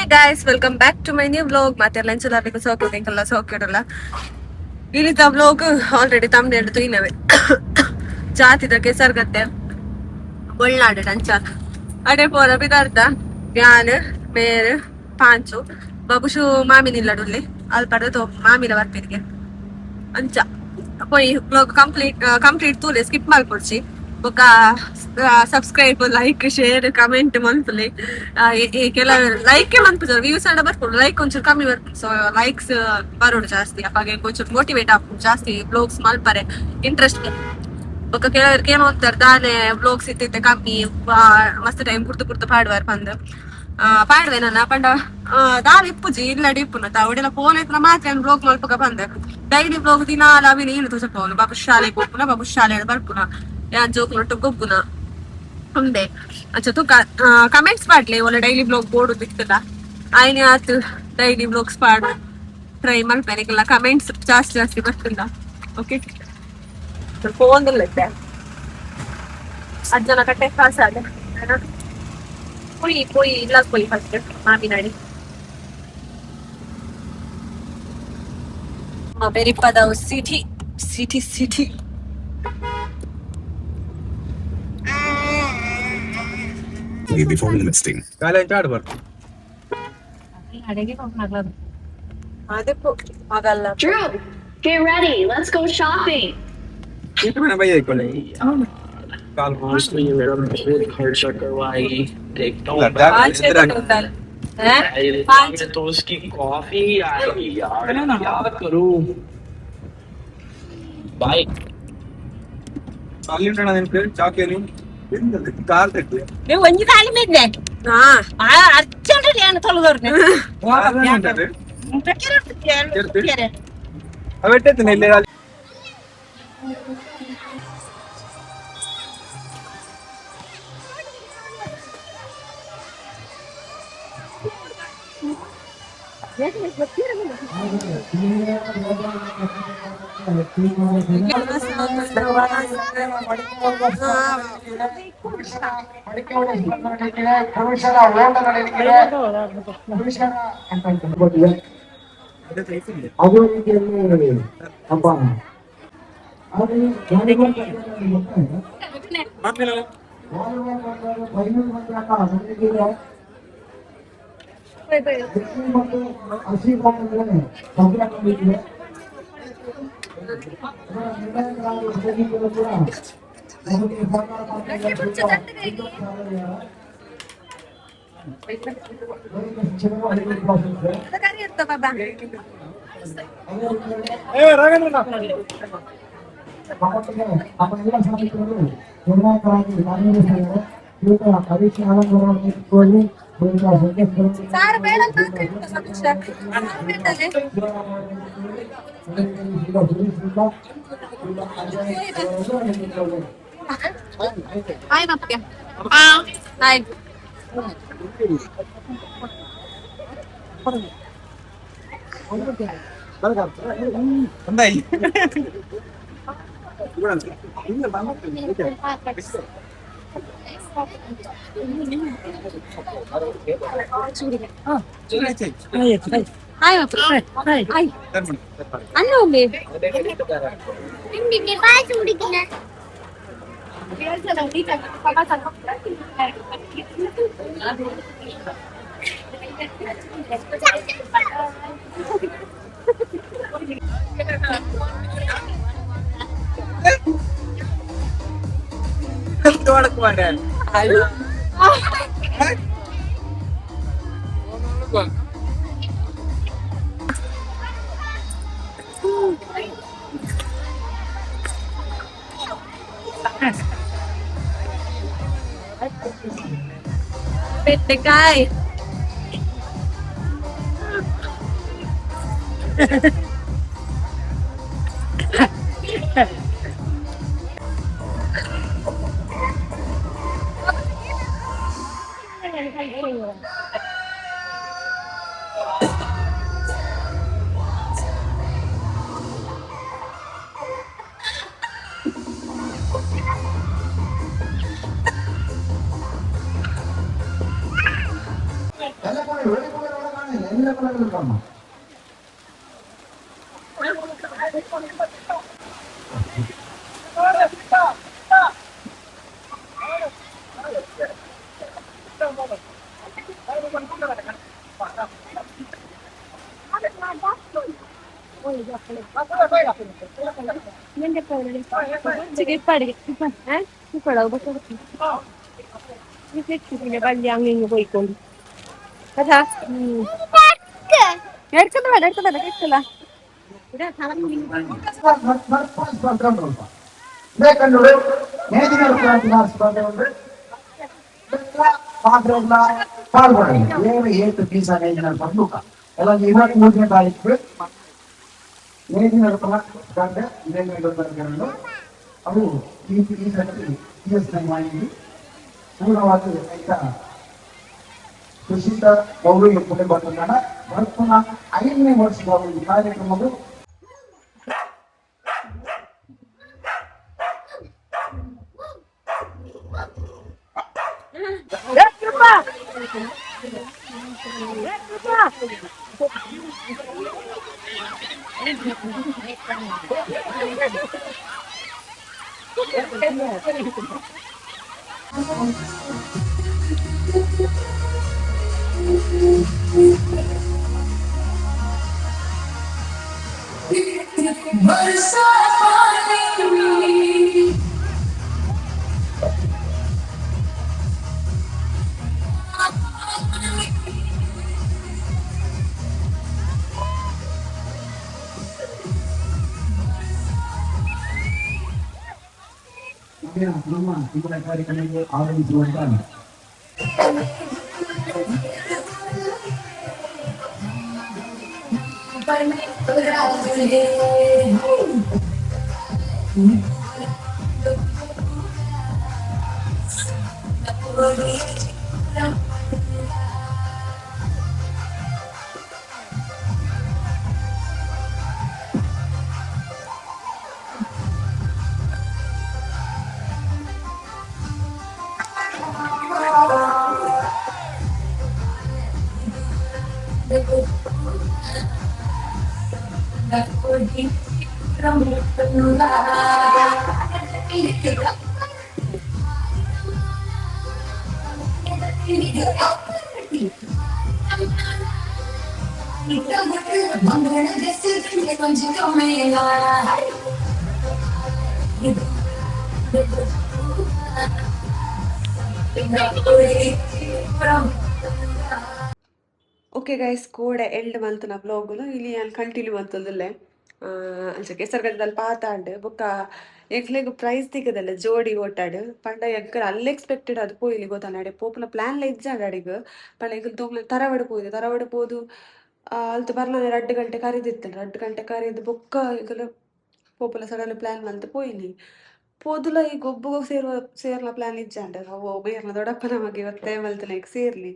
Guys, welcome back to my new vlog. ಮಾತೆಲ್ಲ ಎಂಚಲ ಸೌಖ್ಯ ಎಂಕಲ್ಲ ಸೌಖ್ಯಡಲ್ಲ. ಇನಿತ ವ್ಲಾಗ್ ಆಲ್ರೆಡಿ ತಮ್ನೇಲ್ ತೂಯಿನವೆ. ಜಾತಿದ ಕೆಸರ್ಗತ್ತೆ ಬೊಳ್ನಾಡು ಅಂಚ ಅಡೆ ಪೋರ ಬಿದಾರ್ದ. ಯಾನ್ ಮೇರ್ ಪಾಂಚು ಬಬುಷು ಮಾಮಿನಿಲ್ಲಡುಲ್ಲಿ ಅಲ್ಪದ ತೋ ಮಾಮಿನ ಬರ್ಪಿರಿಗೆ ಅಂಚ ಪೋಯಿ. ವ್ಲಾಗ್ ಕಂಪ್ಲೀಟ್ ಕಂಪ್ಲೀಟ್ ತೂಲೆ, ಸ್ಕಿಪ್ ಮಲ್ಪೊಡ್ಚಿ. ಬೊಕ ಸಬ್ಸ್ಕ್ರೈಬ್, ಲೈಕ್, ಶೇರ್, ಕಮೆಂಟ್ ಮನ್ಪುಲೆ. ಕೆಲವು ಲೈಕ್ ಮನ್ಪುಜಾರ್. ವ್ಯೂಸ್ ಅಂಡ ಬರ್ಪುಂಡು, ಲೈಕ್ ಒಂಚೂರು ಕಮ್ಮಿ ಬರ್ಪುಂಡು. ಸೊ ಲೈಕ್ಸ್ ಬರೋಡು ಜಾಸ್ತಿ, ಅಪಾಗ ಒಂಚೂರು ಮೋಟಿವೇಟ್ ಆಪುಂಡು ಜಾಸ್ತಿ ವ್ಲಾಗ್ಸ್ ಮಲ್ಪರೆ ಇಂಟ್ರೆಸ್ಟ್. ಬೊಕ ಕೆಲವರಿಗೆ ಏನೋ ಅಂತಾರೆ ದಾನೆ ವ್ಲಾಗ್ಸ್ ಇತ್ತಿತ್ತೆ ಕಮ್ಮಿ, ಮಸ್ತ್ ಟೈಮ್ ಕುರ್ತು ಕುರ್ತು ಪಾಡುವಾರ್ ಪಂದ್. ಪಾಡುವೆ ನನ್ನ ಪಂಡ ದಾಲ ಇಪ್ಪುಜಿ, ಇಲ್ಲಡಿ ಇಪ್ಪುನ ತಾವಡೆಲ್ಲ ಫೋನ್ ಇತ್ರ ಮಾತ್ರ ವ್ಲಾಗ್ ಮಲ್ಪಕ ಬಂದೆ. ಡೈಲಿ ವ್ಲಾಗ್ ದಿನ ಅವಿನ ಏನು ತೋಚಪೋನು. ಬಾಬು ಶಾಲೆ ಪೋಪುನ, ಬಾಬು ಶಾಲೆ ಬರ್ಪುನ, ಯಾನ್ ಜೋಕುನೊಟ್ಟು ಗೊಬ್ಬುನ ಉಂದೆ. ಅಂಚ ತುಕ ಕಮೆಂಟ್ಸ್ ಪಾಡ್ಲೆ, ಒಲ್ಲ ಡೈಲಿ ವ್ಲಾಗ್ ಬೋರ್ಡ್ ಬಿತ್ತದ ಆಯ್ನೆ ಆತು. ಡೈಲಿ ವ್ಲಾಗ್ಸ್ ಪಾಡು ಟ್ರೈ ಮಲ್ಪೆನಿಗೆಲ್ಲ ಕಮೆಂಟ್ಸ್ ಜಾಸ್ತಿ ಜಾಸ್ತಿ ಬರ್ತದ. ಓಕೆ, ಫೋನ್ ಇತ್ತೆ ಅಜ್ಜನ ಕಟ್ಟೆ ಕಾಸಾದ ಪೊಯಿ ಪೊಯಿ ಇಲ್ಲ ಪೊಯಿ. ಫಸ್ಟ್ ಮಾಮಿನಾಡಿ Beripadavu city city city. Before listing. ಅದಕ್ಕೂ ಆಗಲ್ಲ. Drew, get ready. Let's go shopping. Honestly, मेरा बहुत खर्चा करवाई देखता हूँ। ಪಾಂಚ್ ಉಂಟಲ್ಲ. पाँच। तो उसकी कॉफी आई यार, क्या करूँ भाई? ನೀವು ಒಂಜಿ ಕಾಲಿ ಮೇದ್ನೆ. ಹಾ. ಅರ್ಜೆಂಟ್ ಏನು ತೊಲದವ್ರನ್ನೆ. ಪುರುಷರ ಓಟ ನಡೆಯಲಿದೆ. ಪುರುಷರ ಅದೇ ರೀತಿಯಲ್ಲಿ ಒಬ್ಬ ಫೈನಲ್ ಬಂದಾಗ ನಡೆದಿದೆ. ಮತ್ತು ಹಸಿ ಬಾಣಗಳ ಪಂದ್ಯ ನಿರ್ಣಾಯಕರಾಗಿ ಉಪಯೋಗಿಸಲು ಕೂಡ ನಮಗೆ ಸಹಕಾರ ಮಾಡ್ತಾ. ಬಾಬಾ. ನಮ್ಮ ಎಲ್ಲ ಸಮಿತಿಗಳು ನಿರ್ಣಾಯಕರಾಗಿ ಕಾರ್ಯನಿರ್ವಹಿಸಿದ್ದಾರೆ. ಶ್ರೀಯುತ ಹರೀಶ್ ಆನಂದ್ ಅವರ ನೇತೃತ್ವದಲ್ಲಿ ಶ್ರೀಯುತ ಸಂದೇಶ್ ಸಾರು ಬೇಡ ಅಂತ ಸಮೀಕ್ಷಾ ಸಾರು ಬೇಡಲೆ. ಹಾಯ್ ಮಪ್ಪ, ಹಾಯ್. ಹಾಯ್ ಮಪ್ಪ, ಹಾಯ್. ಅಲ್ಲ ಒಮ್ಮೆ. ಬೆಂಡೆಕಾಯಿ. ಎಲ್ಲ ಕುಲಗಳು ಅವು ಈ ಸರ್ತಿ ಪೂರ್ಣವಾಗಿ ಕೃಷಿತ ಗೌರವ ಪುಣೆ ಬರ್ಪುನ 5ನೇ ವರ್ಷದ ಒಂದು ಕಾರ್ಯಕ್ರಮವು ನಮ್ಮ ಇವರ ಕಾರ್ಯಕ್ರಮಕ್ಕೆ ಆಗಮಿಸುವಂತ ಓಕೆ ಗೈಸ್ ಕೋಡೆ ಎಂಡ್ ಮಂತ್ನ ವ್ಲಾಗುಲು ಇಲ್ಲಿ ನಾನು ಕಂಟಿನ್ಯೂ ಮಂತೊಂದುಲ್ಲೆ ಅಂಚ ಕೆಸರುಗಡ್ಡೆದಲ್ಲಿ ಪಾತಾಂಡ್ ಬೊಕ್ಕ ಎಂಕ್ಲೆಗ್ ಪ್ರೈಸ್ ತಿಕ್ಕದಲ್ಲ ಜೋಡಿ ಓಟಾಡ್ ಪಂಡ ಎಂಕಲ್ ಅನ್ಎಕ್ಸ್ಪೆಕ್ಟೆಡ್ ಅದು ಪೋಯಿಲಿ ಗೊತ್ತಾಂಡ ಅಡೆ ಪೋಪುನ ಪ್ಲಾನ್ ಲ ಇಜ್ಜಾಂಡ್ ಅಡೆಗ್ ಪಂಡ ಎಂಕುಲು ತೂಂಗ್ಲ ತರವಾಡು ಪೋಯಿದೆ ತರವಾಡು ಪೋದು ಅಲ್ತ್ ಬರ್ಲನೆ 2 ಗಂಟೆ ಕರಿದಿತ್ತಲ್ 2 ಗಂಟೆ ಕರಿದ್ ಬೊಕ್ಕ ಎಂಕುಲು ಪೋಪುನ ಸಡನ್ ಪ್ಲಾನ್ ಮಂತ್ ಪೋಯಿಲಿ ಪೋದುಲ ಈ ಗೊಬ್ಬುಗು ಸೇರ್ನ ಪ್ಲಾನ್ ಇಜ್ಜಾಂಡ್ ಅವು ಮೇರ್ನ ದೊಡ್ಡಪ್ಪನ ಮಗೆ ಒತ್ತಾಯ ಮಲ್ತುನ ಸೇರ್ಲಿ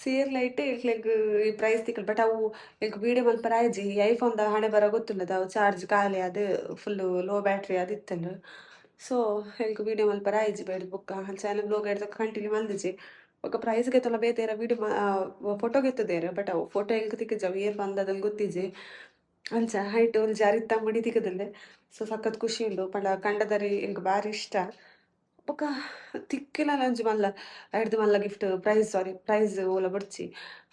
ಸೇರ್ಲೈಟ್ ಎಂಕ್ಲೆಗ್ ಈ ಪ್ರೈಸ್ ತಿಕ್ಕಲ್ ಬಟ್ ಅವು ಎಂಕ್ ವೀಡಿಯೋ ಮಲ್ಪರ ಆಯ್ಜಿ ಈ ಐಫೋನ್ ದ ಹಣೆ ಬರ ಗೊತ್ತುಂಡದ ಅವು ಚಾರ್ಜ್ ಖಾಲಿ ಆದ್ ಫುಲ್ ಲೋ ಬ್ಯಾಟ್ರಿ ಆದ್ ಇತ್ತುಂಡು ಸೊ ಎಂಕ್ ವೀಡಿಯೋ ಮಲ್ಪರ ಆಯ್ಜಿ ಬೇಡ ಬೊಕ್ಕ ಅಂಚ ವ್ಲಾಗ್ ಎಡ್ದ್ ಕಂಟಿನ್ಯೂ ಮಲ್ದಿಜಿ ಬೊಕ್ಕ ಪ್ರೈಸ್ ಗೆತೊಂಡ ಬೇತೆ ವೀಡಿಯೋ ಫೋಟೋ ಗೆತ್ತುದೇರ್ ಬಟ್ ಅವು ಫೋಟೋ ಎಂಕ್ ತಿಕ್ಕುಜಿ ಅವು ಏರ್ ಪಂದ್ ಗೊತ್ತಿಜ್ಜಿ ಅಂಚ ಹೈಟ್ ಒಂಜಿ ಅರಿತ ಮುಡಿ ತಿಕ್ಕುದುಂಡೆ ಸೊ ಸಖತ್ ಖುಷಿ ಉಂಡು ಪಂಡ ಕಂಡದರಿ ಎಂಕ್ ಬಾರಿ ಇಷ್ಟ ಬೊಕ್ಕ ತಿಕ್ಕಿನ ಒಂಜಿ ಮಲ್ಲ ಐಡ್ದ್ ಮಲ್ಲ ಗಿಫ್ಟ್ ಪ್ರೈಸ್ ಸಾರಿ ಪ್ರೈಸ್ ಓಲ ಬೊಡ್ಚಿ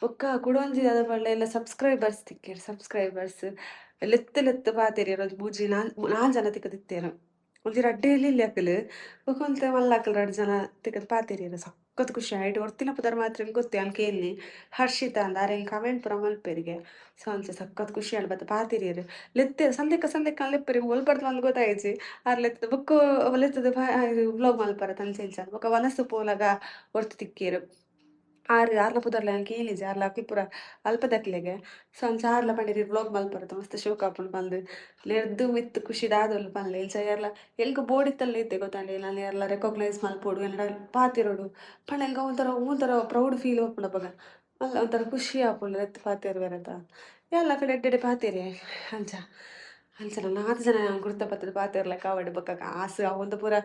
ಬೊಕ್ಕ ಕುಡೊಂಜಿ ದಾದ ಪಂಡ ಎಲ್ಲ ಸಬ್ಸ್ಕ್ರೈಬರ್ಸ್ ತಿಕ್ಕೆರ್ ಸಬ್ಸ್ಕ್ರೈಬರ್ಸ್ ಲೆತ್ತ್ ಲೆತ್ತ್ ಪಾತೆರಿಯೆರ್ ಒಂಜಿ ಮೂಜಿ ನಾಲ್ ನಾಲ್ ಜನ ತಿಕ್ಕುದಿತ್ತೆರ್ ಒಂಜಿ ರಡ್ಡ್ ಎಲ್ಲಿ ಅಕುಲು ಬೊಕ ಒಂತೆ ಮಲ್ಲ ಅಕುಲು ರಡ್ಡ್ ಜನ ತಿಕ್ಕುದು ಪಾತೆರಿಯೆರ್ ಸಖತ್ ಖುಷಿ ಆಯ್ಟ್ ಒರ್ತಿನ ಪುದರ್ ಮಾತ್ರ ಎಂಕ್ ಗೊತ್ತು ಯಾನ್ ಕೇನ್ನೆ ಹರ್ಷಿತಾ ಅಂದ್ ಆರ್ ಎಂಕ್ ಕಮೆಂಟ್ ಪೂರ ಮಲ್ಪೆರ್ಗೆ ಸೊ ಅಂಚ ಸಖತ್ ಖುಷಿ ಆಂಡ್ ಬತ್ತ ಪಾತೆರಿಯೆರ್ ಲೆತ್ತೆರ್ ಸಂದೆಕ್ಕ ಸಂದೆಕ್ಕ ಲೆಪ್ಪೆರ್ ಒಲ್ಪರ್ದ್ ಪಂದ್ ಗೊತ್ತಾಯಿಜಿ ಆರ್ ಲೆತ್ತುದು ಬೊಕ್ಕ ಲೆತ್ತುದು ವ್ಲಾಗ್ ಮಲ್ಪರೆ ಅಂಚ ಇಂಚ ಬೊಕ್ಕ ವನಸ್ ಪೋನಗ ಒರ್ತಿ ತಿಕ್ಕಿಯೆರ್ ಆರ್ ಆರ್ನ ಪುದರ್ಲ ಯಾನ್ ಕೇನಿಜಿ ಆರ್ಲ ಅಕುಲು ಪೂರ ಅಲ್ಪದಕ್ಲೆಗೆ ಸೊ ಅಂಚ ಆರ್ಲ ಪಂಡೆರ್ ಈರ್ ವ್ಲಾಗ್ ಮಲ್ಪರತ ಮಸ್ತ್ ಶೋಕ್ ಆಪುಂಡು ಪಂದ್ ನೆರ್ದ್ ಮಿತ್ತ್ ಖುಷಿ ದಾದ ಉಂಡು ಪನ್ಲೆ ಇಂಚ ಏರ್ಲ ಎಂಕ್ ಬೋಡಿತ್ತಲ್ಲ ಇತ್ತೆ ಗೊತ್ತಾಂಡ ಯಾನ್ ಏರ್ಲ ರೆಕಾಗ್ನೈಸ್ ಮಲ್ಪೊಡು ಎನ್ನಡ ಪಾತೆರೊಡು ಪಂಡ ಎಂಕ್ ಒಂಥರ ಒಂಥರ ಪ್ರೌಡ್ ಫೀಲ್ ಆಪುಂಡು ಅಪಗ ಮಲ್ಲ ಒಂಥರ ಖುಷಿ ಆಪುಂಡು ಲೆತ್ತ್ ಪಾತೆರುವೆರತ ಯಾನ್ಲ ಅಕುಲು ಎಡ್ಡೆ ಎಡ್ಡೆ ಪಾತೆರಿಯೆ ಅಂಚ ಅಂಚ ನಾತ್ ಜನ ಗುರ್ತ ಪತ್ತುದು ಪಾತೆರ್ಲೆಕ್ಕ ಆವಡ್ ಬೊಕ್ಕ ಕಾಸ್ ಅವೊಂದು ಪೂರ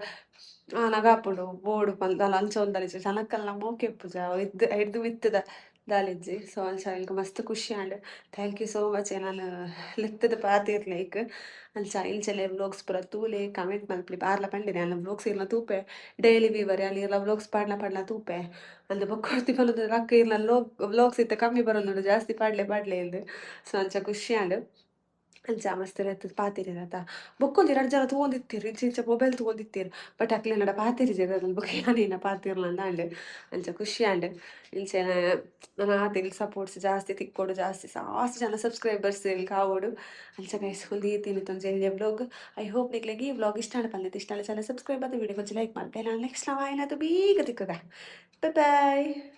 ಆನಗ ಆಪುಂಡು ಬೋಡು ಪಂದ್ ದಾಲ ಅಂಚ ಉಂದಲಿಜ ಜನಕ್ಕಲ್ನ ಮೋಕೆ ಇಪ್ಪುಜ ಐಡ್ದ್ ಮಿತ್ತುದ ದಾಲಿಜ್ಜಿ. ಸೊ ಅಂಚ ಎಂಕ್ ಮಸ್ತ್ ಖುಷಿ ಆಂಡ್. Thank you so much ಎನನ್ ಲೆತ್ತುದು ಪಾತೆರ್ಲೆ ಐಕ್. ಅಂಚ ಇಂಚನೆ ವ್ಲೋಗ್ಸ್ ಪೂರ ತೂಲೆ, ಕಮೆಂಟ್ ಮಲ್ಪುಲೆ. ಬಾರ್ಲ ಪಂಡೆರ್ ಯಾನ್ ವ್ಲೋಗ್ಸ್ ಇರ್ನ ತೂಪೆ, ಡೈಲಿ ವೀವರ್ ಯಾನ್ ಇರ್ನ ವ್ಲೋಗ್ಸ್ ಪಾಡ್ಲ ಪಾಡ್ಲ ತೂಪೆ ಅಂದ್. ಬೊಕ್ಕ ಪನೊಂದು ಅಕ್ಕ ಇರ್ನ ವ್ಲೋಗ್ಸ್ ಇತ್ತೆ ಕಮ್ಮಿ ಬರೊಂದುಂಡು, ಜಾಸ್ತಿ ಪಾಡ್ಲೆ ಪಾಡ್ಲೆ ಇಂದ್. ಸೊ ಅಂಚ ಖುಷಿ ಆಂಡ್. ಅಂಚ ಮಸ್ತ್ ಲೆತ್ತುದು ಪಾತೆರಿರತ. ಬೊಕ್ಕೊಂಜಿ ರಡ್ಡ್ ಜನ ತೂವೊಂದಿತ್ತೆರ್, ಇಂಚ ಇಂಚ ಮೊಬೈಲ್ ತೂವೊಂದಿತ್ತೆರ್. ಬಟ್ ಅಕ್ಲೆನಡ ಪಾತೆರಿಜೆರ್. ಬೊಕ್ಕ ಯಾನೇನ ಪಾತೆರ್ಲ ಅಂದ್. ಅಂಚ ಖುಷಿ ಆಂಡ್. ಇಂಚ ನನ ಆತೆ ಸಪೋರ್ಟ್ಸ್ ಜಾಸ್ತಿ ತಿಕ್ಕೊಡು, ಜಾಸ್ತಿ ಜಾಸ್ತಿ ಜನ ಸಬ್ಸ್ಕ್ರೈಬರ್ಸ್ ಆವೊಡು. ಅಂಚ ಗೈಸ್, ಒಂದು ಈ ಒಂಜಿ ಎಲ್ಯ ವ್ಲಾಗ್. I hope ನಿಕ್ಲೆಗ್ ಈ ವ್ಲಾಗ್ ಇಷ್ಟ ಆಂಡ್ ಪಂದ್. ಇಷ್ಟ ಆಂಡ ಚಾನಲ್ ಸಬ್ಸ್ಕ್ರೈಬ್ ಆದ್ ವಿಡಿಯೋ ಒಂಜಿ ಲೈಕ್ ಮಲ್ಪೆ. ನಾನು ನೆಕ್ಸ್ಟ್ ನಾವು ಆಯ್ನದು ಬೇಗ ತಿಕ್ಕುಗ. Bye bye.